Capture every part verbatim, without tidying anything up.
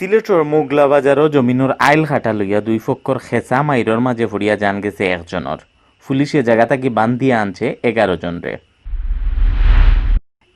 সিলেটর মোগলা বাজারো জমিনর আইল কাটা লইয়া দুই পক্ষর খেছা মাইরর মাঝে পড়িয়া জান গেছে একজনর। পুলিশে জাগা থাকি বান্ধিয়া আনছে এগারো জনরে।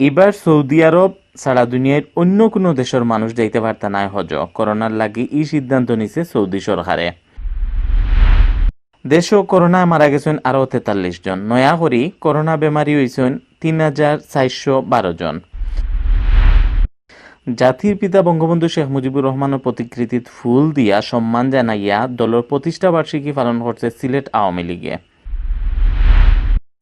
ইবার সৌদি আরব ছাড়া দুনিয়ার অন্য কুনু দেশর মানুষ যাইতে পারতা নায় হজ। করোনার লাগি ই সিদ্ধান্ত নিছে সৌদি সরকারে। দেশো করোনায় মারা গেছইন আরো তেতাল্লিশ জন। নয়া করি করোনা বেমারি অইছইন তিন হাজার চাইরশো বারো জন। জাতির পিতা বঙ্গবন্ধু শেখ মুজিবুর রহমানর প্রতিকৃতিত ফুল দিয়া সম্মান জানাইয়া দলর প্রতিষ্ঠা বার্ষিকী পালন করছে সিলেট আওয়ামী লীগে।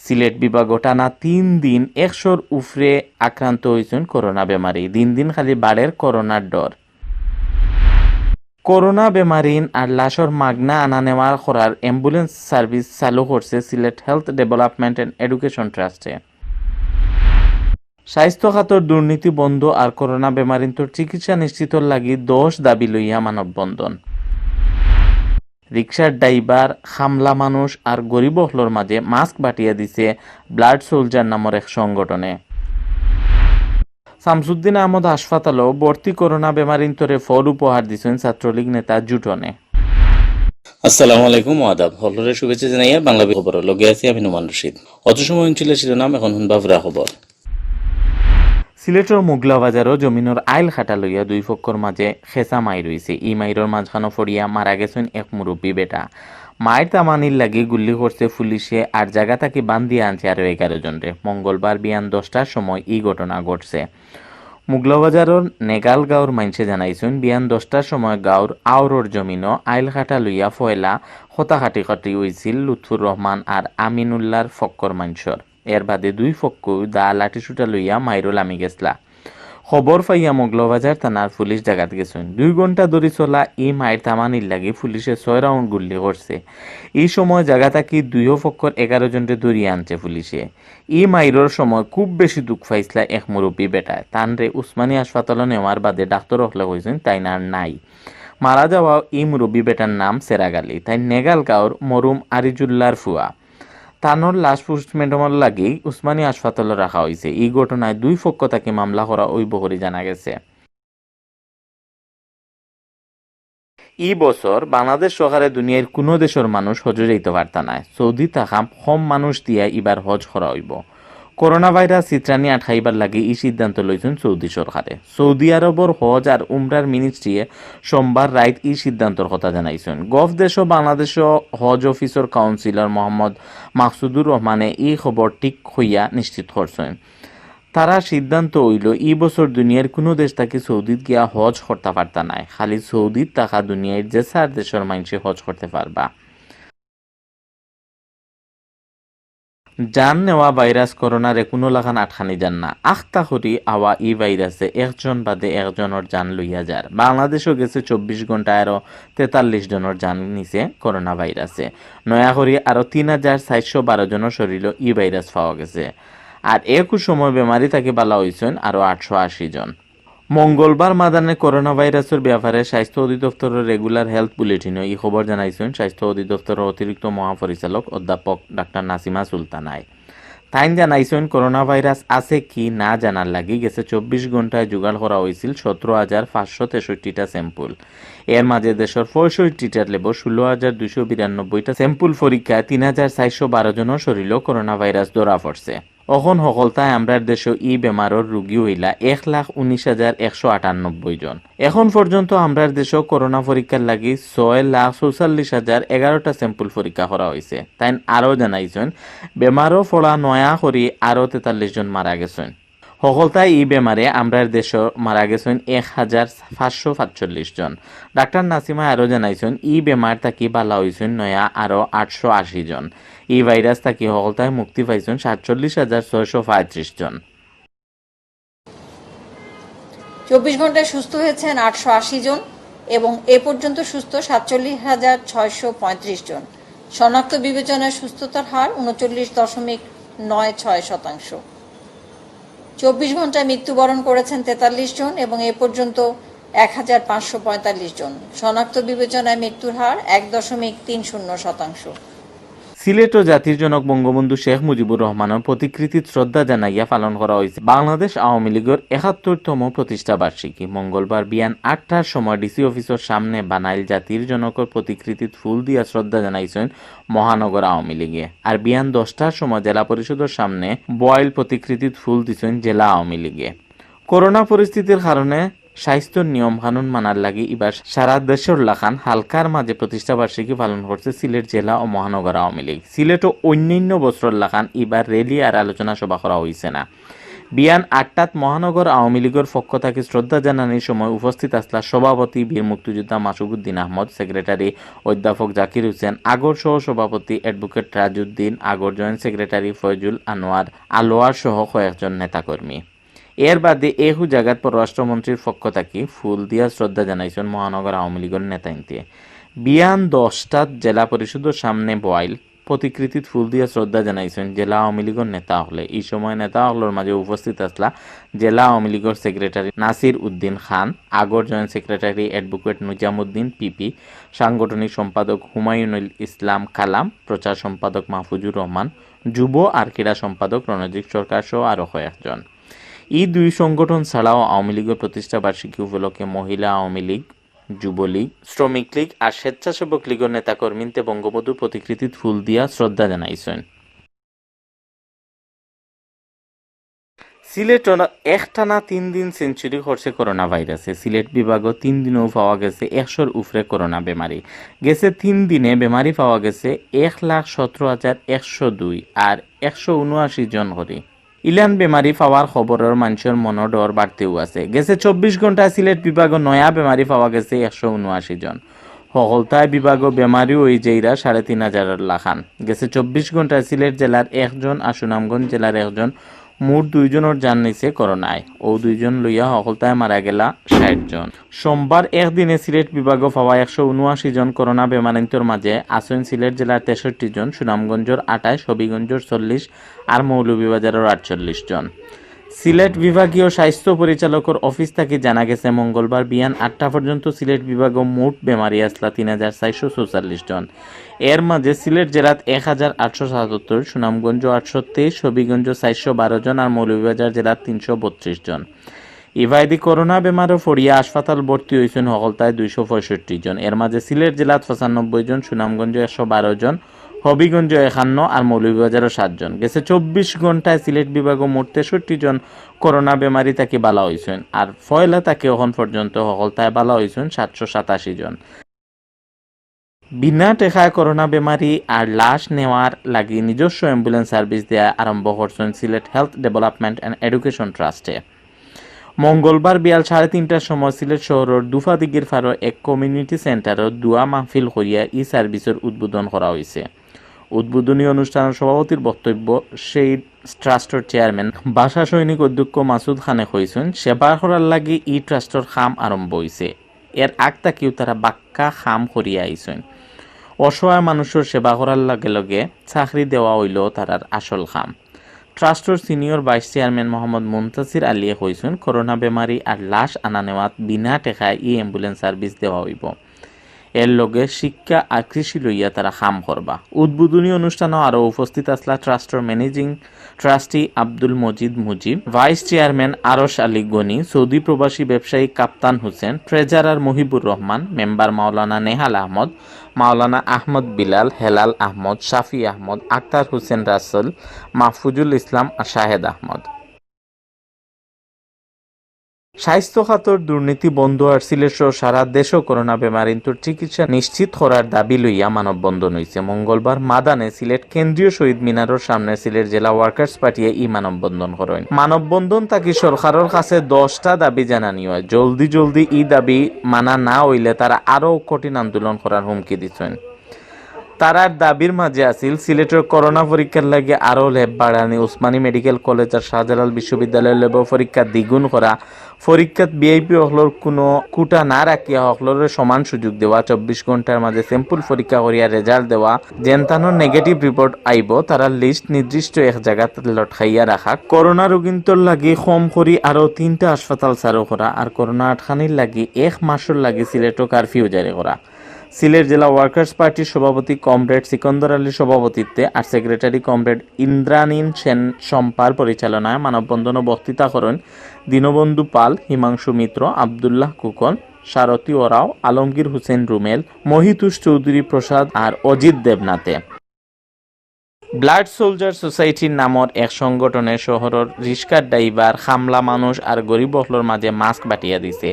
সিলেট বিভাগো টানা তিন দিন একশোর উপরে আক্রান্ত অইছইন করোনা বেমারি। দিন দিন খালি বাড়ের করোনার ডর। করোনা বেমারিন আর লাশর মাগনা আনা নেওয়া করার ambulance service চালু করছে Sylhet Health Development and Education Trust-এ। স্বাস্থ্য খাতর দুর্নীতি বন্ধ আর করোনা বেমারিন্তর চিকিৎসা নিশ্চিতর লাগি দশ দাবি লইয়া মানববন্ধন। রিক্সার ড্রাইভার, খামলা মানুষ আর গরিব অকলর মাঝে মাস্ক বাটিয়া দিছে ব্লাড সোলজার নামর এক সংগঠনে। শামসুদ্দিন আহমদ হাসপাতালো ভর্তি করোনা বেমারিন্তরে ফল উপহার দিছইন ছাত্রলীগ নেতা জুটনে। আসসালামু আলাইকুম, আদাব। হকলরে শুভেচ্ছা জানাইয়া বাংলা খবরর লগে আছি আমি নোমান রশিদ। অত সময় হুনছিলা শিরোনাম, এখন হুনবা পুরা খবর। সিলেটর মোগলা বাজারো জমিনর আইল কাটা লইয়া দুই পক্ষর মাঝে খেছা মাইর অইছে। ই মাইরর মাঝখানো পড়িয়া মারা গেছইন এক মুরব্বী বেটা। মাইর তামানির লাগি গুল্লি করছে পুলিশে, আর জাগা থাকি বান্ধিয়া আনছে আরো এগারো জনরে। মঙ্গলবার বিয়ান দশটার সময় ই ঘটনা ঘটছে। মোগলা বাজারর নেগাল গাঁওর মাইনষে জানাইছইন, বিয়ান দশটার সময় গাঁওর আওরর জমিনো আইল কাটা লইয়া ফয়লা কথা কাটাকাটি অইছিল লুৎফুর রহমান আর আমিনুল্লাহর পক্ষর মাইনষর। এর বাদে দুই পক্ষউ দা লাঠিসুটা লইয়া মাইরো লামি গেছলা। খবর পাইয়া মোগলা বাজার থানার পুলিশ জাগাত গেছইন। দুই ঘন্টা ধরি চলা ই মাইর তামানির লাগি পুলিশে ছয় রাউন্ড গুল্লি করছে। ই সময় জাগা থাকি দুইও পক্ষর এগারো জনরে ধরিয়া আনছে পুলিশে। ই মাইরর সময় খুব বেশি দুখ পাইছলা এক মুরব্বী বেটায়। তানরে উসমানী হাসপাতালো নেওয়ার বাদে ডাক্তর অকলে কইছইন তাইন আর নাই। মারা যাওয়া ই মুরব্বী বেটার নাম সেরাগ আলী। তাইন নেগাল গাঁওর মরুম আরিজুল্লার ফুয়া। তানর লাশ পোস্টমর্টমর লাগি উসমানী হাসপাতালো রাখা অইছে। ই ঘটনায় দুই পক্ষ থাকি মামলা করা অইবো করি জানা গেছে। ই বছর বাংলাদেশ সহকারে দুনিয়ার কুনু দেশর মানুষ হজো যাইতো পারতা নায়। সৌদি থাকা কম মানুষ দিয়া ইবার হজ করা অইবো। করোনা ভাইরাস ছিতরানি আটকাইবার লাগি ই সিদ্ধান্ত লইছইন সৌদি সরকারে। সৌদি আরবর হজ আর উমরার মিনিস্ট্রিয়ে সোমবার রাইত ই সিদ্ধান্তর কথা জানাইছইন। গফ দেশো বাংলাদেশো হজ অফিসর কাউন্সিলর মোহাম্মদ মাকসুদুর রহমানে ই খবর ঠিক কইয়া নিশ্চিত করছইন। তারার সিদ্ধান্ত অইলো, ই বছর দুনিয়ার কুনু দেশ থাকি সৌদিত গিয়া হজ করতা পারতা নায়, খালি সৌদিত থাকা দুনিয়ার যে চার দেশর মাইনষে হজ করতে পারবা। জান নেওয়া ভাইরাস করোনারে কুনু লাখান আটকানি যার না। আখতা করি আওয়া ই ভাইরাসে একজন বাদে একজনর জান লইয়া যার। বাংলাদেশো গেছে চব্বিশ ঘন্টায় আরো তেতাল্লিশ জনর জান নিছে করোনা ভাইরাসে। নয়া করি আরো তিন হাজার চাইরশো বারো জনর শরীলো ই ভাইরাস পাওয়া গেছে। আর একু সময় বেমারি থাকি বালা অইছইন আরো আটশো আশি জন। মঙ্গলবার মাদানে করোনা ভাইরাসর ব্যাপারে স্বাস্থ্য অধিদপ্তরর regular health bulletin-ও ই খবর জানাইছইন স্বাস্থ্য অধিদপ্তরর অতিরিক্ত মহাপরিচালক অধ্যাপক ডাক্তার নাসিমা সুলতানায়। তাইন জানাইছইন, করোনা ভাইরাস আছে কি না জানার লাগি গেছে চব্বিশ ঘন্টায় জোগাড় করা অইছিল সতেরো হাজার পাঁচশো তেষট্টিটা sample। এর মাঝে দেশর পঁয়ষট্টিটার লেবো ষোলো হাজার দুইশো বিরানব্বইটা sample পরীক্ষায় তিন হাজার চাইরশো বারো জনর শরীলো করোনা ভাইরাস ধরা পড়ছে। অখন হকলতায় আমরার দেশো ই বেমারর রোগী অইলা এক লাখ উনিশ হাজার একশো আটানব্বই জন। এখন পর্যন্ত আমরার দেশো করোনা পরীক্ষার লাগি ছয় লাখ চৌচল্লিশ হাজার এগারোটা sample পরীক্ষা করা অইছে। তাইন আরো জানাইছইন, বেমারো পড়া নয়া করি আরো তেতাল্লিশ জন মারা গেছইন। হকলতায় ই বেমারে আমরার দেশো মারা গেছইন এক হাজার পাঁচশো পাঁচচল্লিশ জন। ডাক্তার নাসিমা আরো জানাইছইন, ই বেমার থাকি বালা অইছইন নয়া আরো আটশো আশি জন। ই ভাইরাস থাকি হকলতায় মুক্তি পাইছইন সাতচল্লিশ হাজার ছয়শো পঁয়ত্রিশ জন। চব্বিশ ঘন্টায় সুস্থ হয়েছেন আটশো আশি জন এবং এ পর্যন্ত সুস্থ সাতচল্লিশ হাজার ছয়শো পঁয়ত্রিশ জন। শনাক্ত বিবেচনায় সুস্থতার হার ঊনচল্লিশ দশমিক নয় ছয় শতাংশ। চব্বিশ ঘন্টায় মৃত্যুবরণ করেছেন তেতাল্লিশ জন এবং এ পর্যন্ত এক হাজার পাঁচশো পঁয়তাল্লিশ জন। শনাক্ত বিবেচনায় মৃত্যুর হার এক দশমিক তিন শূন্য শতাংশ। সিলেটও জাতির জনক বঙ্গবন্ধু শেখ মুজিবুর রহমানর প্রতিকৃতিত শ্রদ্ধা জানাইয়া পালন করা অইছে বাংলাদেশ আওয়ামী লীগর একাত্তরতম প্রতিষ্ঠা বার্ষিকী। মঙ্গলবার বিয়ান আটটার সময় ডিসি অফিসর সামনে বানাইল জাতির জনকর প্রতিকৃতিত ফুল দিয়া শ্রদ্ধা জানাইছইন মহানগর আওয়ামী লীগে। আর বিয়ান দশটার সময় জেলা পরিষদর সামনে বয়াইল প্রতিকৃতিত ফুল দিছইন জেলা আওয়ামী লীগে। করোনা পরিস্থিতির কারণে স্বাস্থ্যর নিয়ম কানুন মানার লাগি ইবার সারা দেশর লাখান হালকার মাঝে প্রতিষ্ঠা বার্ষিকী পালন করছে সিলেট জেলা ও মহানগর আওয়ামী লীগ। সিলেটও অন্যান্য বছরর লাখান ইবার র‍্যালি আর আলোচনা সভা করা অইছে না। বিয়ান আটটাত মহানগর আওয়ামী লীগর পক্ষ থাকি শ্রদ্ধা জানানির সময় উপস্থিত আছলা সভাপতি বীর মুক্তিযোদ্ধা মাসুদ উদ্দিন আহমদ, সেক্রেটারি অধ্যাপক জাকির হোসেন, আগর সহ সভাপতি অ্যাডভোকেট রাজউদ্দিন, আগর জয়েন্ট সেক্রেটারি ফয়জুল আনোয়ার আলোয়ার সহ কয়েকজন নেতাকর্মী। এর বাদে এহু জাগাত পররাষ্ট্রমন্ত্রীর পক্ষ থাকি ফুল দিয়া শ্রদ্ধা জানাইছইন মহানগর আওয়ামী লীগর নেতাইন্তে। বিয়ান দশটাত জেলা পরিষদর সামনে বয়াইল প্রতিকৃতিত ফুল দিয়া শ্রদ্ধা জানাইছইন জেলা আওয়ামী লীগর নেতা অকলে। ই সময় নেতা অকলর মাঝে উপস্থিত আছলা জেলা আওয়ামী লীগর সেক্রেটারি নাসির উদ্দিন খান, আগর জয়েন্ট সেক্রেটারি অ্যাডভোকেট নিজামুদ্দিন পিপি, সাংগঠনিক সম্পাদক হুমায়ুনুল ইসলাম কালাম, প্রচার সম্পাদক মাহফুজুর রহমান, যুব আর ক্রীড়া সম্পাদক রণজিৎ সরকার সহ আরো কয়েকজন। ই দুই সংগঠন ছাড়াও আওয়ামী লীগর প্রতিষ্ঠা বার্ষিকী উপলক্ষে মহিলা আওয়ামী লীগ, যুবলীগ, শ্রমিক লীগ আর স্বেচ্ছাসেবক লীগর নেতাকর্মীন্তে বঙ্গবন্ধুর প্রতিকৃতিত ফুল দিয়া শ্রদ্ধা জানাইছইন। সিলেটও একটানা তিন দিন সেঞ্চুরি করছে করোনা ভাইরাসে। সিলেট বিভাগও তিন দিনও পাওয়া গেছে একশোর উপরে করোনা বেমারি। গেছে তিন দিনে বেমারি পাওয়া গেছে এক লাখ সতেরো হাজার একশো দুই আর একশো উনআশি জন করি। ইলান বেমারি পাওয়ার খবরর মানষর মনো ডর বাড়তেউ আছে। গেছে চব্বিশ ঘন্টায় সিলেট বিভাগও নয়া বেমারি পাওয়া গেছে একশো উনআশি জন। হকলতায় বিভাগও বেমারি অইযাইরা সাড়ে তিন হাজারর লাখান। গেছে চব্বিশ ঘন্টায় সিলেট জেলার একজন আর সুনামগঞ্জ জেলার একজন, মোট দুইজনর জান নিছে করোনায়। অউ দুইজন লইয়া হকলতায় মারা গেলা ষাইট জন। সোমবার একদিনে সিলেট বিভাগও পাওয়া একশো উনআশি জন করোনা বেমারিন্তর মাঝে আছইন সিলেট জেলার তেষট্টি জন, সুনামগঞ্জর আটাইশ, হবিগঞ্জর চল্লিশ আর মৌলভীবাজারর আটচল্লিশ জন। সিলেট বিভাগীয় স্বাস্থ্য পরিচালকর অফিস থাকি জানা গেছে, মঙ্গলবার বিয়ান আটটা পর্যন্ত সিলেট বিভাগও মোট বেমারি আছলা তিন হাজার চারশো চৌচল্লিশ জন। এর মাঝে সিলেট জেলাত এক হাজার আটশো সাতাত্তর, সুনামগঞ্জ আটশো তেইশ, হবিগঞ্জ চারশো বারো জন আর মৌলভীবাজার জেলাত তিনশো বত্রিশ জন। ইবায়দি করোনা বেমারো পড়িয়া হাসপাতাল ভর্তি অইছইন হকলতায় দুইশো পঁয়ষট্টি জন। এর মাঝে সিলেট জেলাত পঁচানব্বই জন, সুনামগঞ্জ একশো বারো জন, হবিগঞ্জ একান্ন আর মৌলভীবাজারও সাত জন। গেছে চব্বিশ ঘন্টায় সিলেট বিভাগও মোট তেষট্টি জন করোনা বেমারি থাকি বালা অইছইন। আর পয়লা থাকি অখন পর্যন্ত হকলতায় বালা অইছইন সাতশো সাতাশি জন। বিনা টেকায় করোনা বেমারি আর লাশ নেওয়ার লাগি নিজস্ব অ্যাম্বুলেন্স সার্ভিস দেয়া আরম্ভ করছইন Sylhet health development and education ট্রাস্টে। মঙ্গলবার বিয়াল সাড়ে তিনটার সময় সিলেট শহরর দুফাদিঘির পাড়ো এক কমিউনিটি সেন্টারো দোয়া মাহফিল করিয়া ই সার্ভিসর উদ্বোধন করা অইছে। উদ্বোধনী অনুষ্ঠানর সভাপতির বক্তব্য শহীদ ট্রাস্টর চেয়ারম্যান, ভাষা সৈনিক অধ্যক্ষ মাসুদ খানে কইছইন, সেবা করার লাগি ই ট্রাস্টর কাম আরম্ভ অইছে। এর আগ থাকিউ তারা বাক্কা কাম করিয়া আইছইন। অসহায় মানুষর সেবা করার লগে লগে চাকরি দেওয়া অইলো তারার আসল কাম। ট্রাস্টর সিনিয়র ভাইস চেয়ারম্যান মোহাম্মদ মুনতাসির আলীয়ে কইছইন, করোনা বেমারি আর লাশ আনা নেওয়াত বিনা টেকায় ই অ্যাম্বুলেন্স সার্ভিস দেওয়া অইবো। এর লগে শিক্ষা আর কৃষি লইয়া তারা কাম করবা। উদ্বোধনী অনুষ্ঠানো আরো উপস্থিত আছলা ট্রাস্টর ম্যানেজিং ট্রাস্টি আব্দুল মজিদ মুজিব, ভাইস চেয়ারম্যান আরশ আলী গনি, সৌদি প্রবাসী ব্যবসায়ী কাপ্তান হোসেন, ট্রেজারার মুহিবুর রহমান, মেম্বার মাওলানা নেহাল আহমদ, মাওলানা আহমদ বিলাল, হেলাল আহমদ, শাফি আহমদ, আক্তার হোসেন রাসেল, মাহফুজুল ইসলাম আর শাহেদ আহমদ। স্বাস্থ্য খাতর দুর্নীতি বন্ধ আর সিলেটসহ সারা দেশো করোনা বেমারিন্তর চিকিৎসা নিশ্চিত করার দাবি লইয়া মানববন্ধন অইছে। মঙ্গলবার মাদানে সিলেট কেন্দ্রীয় শহীদ মিনারর সামনে সিলেট জেলা ওয়ার্কার্স পার্টিয়ে ই মানববন্ধন করইন। মানববন্ধন থাকি সরকারর কাছে দশটা দাবি জানানি অয়। জলদি জলদি ই দাবি মানা না অইলে তারা আরো কঠিন আন্দোলন করার হুমকি দিছইন। তারার দাবির মাঝে আছিল সিলেটর করোনা পরীক্ষার লাগি আরো ল্যাব বাড়ানি, উসমানী মেডিকেল কলেজ আর শাহজালাল বিশ্ববিদ্যালয়ের ল্যাবো পরীক্ষা দ্বিগুণ করা, পরীক্ষাত ভিআইপি অকলর কুনু কোটা না রাখিয়া হকলরে সমান সুযোগ দেওয়া, চব্বিশ ঘন্টার মাঝে স্যাম্পল পরীক্ষা করিয়া রেজাল্ট দেওয়া, যেনতানোর নেগেটিভ রিপোর্ট আইবো তারার লিস্ট নির্দিষ্ট এক জাগাত লটকাইয়া রাখা, করোনা রোগীন্তর লাগি কম করি আরো তিনটা হাসপাতাল চালু করা আর করোনা আটকানির লাগি এক মাসর লাগি সিলেটো কারফিউ জারি করা। সিলেট জেলা ওয়ার্কার্স পার্টির সভাপতি কমরেড সিকন্দর আলীর সভাপতিত্বে আর সেক্রেটারি কমরেড ইন্দ্রাণীন সেন শম্পার পরিচালনায় মানববন্ধন ও বক্তৃতা করেন দীনবন্ধু পাল, হিমাংশু মিত্র, আব্দুল্লাহ কুকন, সারথী ওরাও, আলমগীর হোসেন রুমেল, মহিতোষ চৌধুরী প্রসাদ আর অজিত দেবনাথে। ব্লাড সোলজার সোসাইটির নামর এক সংগঠনে শহরর রিক্সার ড্রাইভার, খামলা মানুষ আর গরিব অকলর মাঝে মাস্ক বাটিয়া দিছে।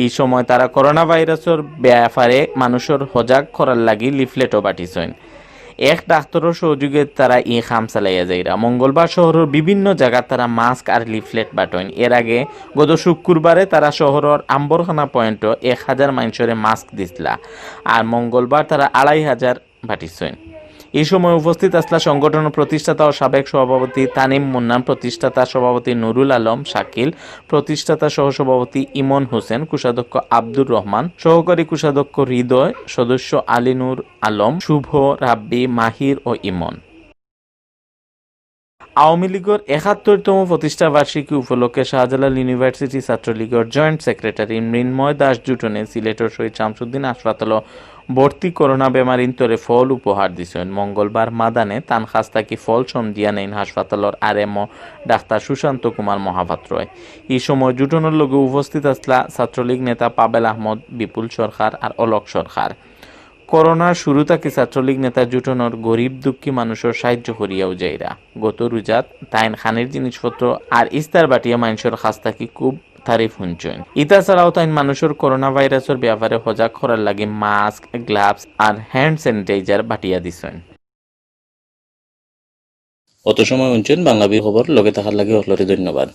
এই সময় তারা করোনা ভাইরাসর ব্যাপারে মানুষর হজাগ করার লাগি লিফলেটও বাটিছইন। এক ডাক্তরর সহযোগিতায় তারা ই কাম চালাইয়া যাইরা। মঙ্গলবার শহরর বিভিন্ন জাগাত তারা মাস্ক আর লিফলেট বাটইন। এর আগে গত শুক্রবারে তারা শহরর আম্বরখানা পয়েন্টও এক হাজার মাইনষরে মাস্ক দিছলা, আর মঙ্গলবার তারা আড়াই হাজার বাটিছইন। এই সময় উপস্থিত আছলা সংগঠনর প্রতিষ্ঠাতা ও সাবেক সভাপতি তানিম মুন্নান, প্রতিষ্ঠাতা সভাপতি নুরুল আলম শাকিল, প্রতিষ্ঠাতা সহসভাপতি ইমন হোসেন, কোষাধ্যক্ষ আব্দুর রহমান, সহকারী কোষাধ্যক্ষ হৃদয়, সদস্য আলী নূর আলম, শুভ, রাব্বি, মাহির ও ইমন। আওয়ামী লীগর একাত্তরতম প্রতিষ্ঠা বার্ষিকী উপলক্ষে শাহজালাল ইউনিভার্সিটি ছাত্রলীগর জয়েন্ট সেক্রেটারি মৃন্ময় দাস জুটনে সিলেটর শহীদ শামসুদ্দিন হাসপাতালো ভর্তি করোনা বেমারিন্তরে ফল উপহার দিছইন। মঙ্গলবার মাদানে তান কাছ থাকি ফল সমঝিয়া নেইন হাসপাতালর আরএমও ডাক্তার সুশান্ত কুমার মহাপাত্রয়। এই সময় জুটনর লগে উপস্থিত আছলা ছাত্রলীগ নেতা পাবেল আহমদ, বিপুল সরকার আর অলক সরকার। করোনার শুরু থাকি ছাত্রলীগ নেতা জুটনর গরিব দুঃখী মানুষর সাহায্য করিয়াও যাইরা। গত রোজাত তাইন খানির জিনিসপত্র আর ইস্তার বাটিয়া মাইনষর কাছ থাকি খুব তারিফ হুনছইন। ইতা ছাড়াও তাইন মানুষর করোনা ভাইরাসর ব্যাপারে হজাগ করার লাগি মাস্ক, গ্লাভস আর হ্যান্ড স্যানিটাইজার বাটিয়া দিছইন। অত সময় হুনছইন বাংলা বি খবর, লগে থাকার লাগি হকলরে ধন্যবাদ।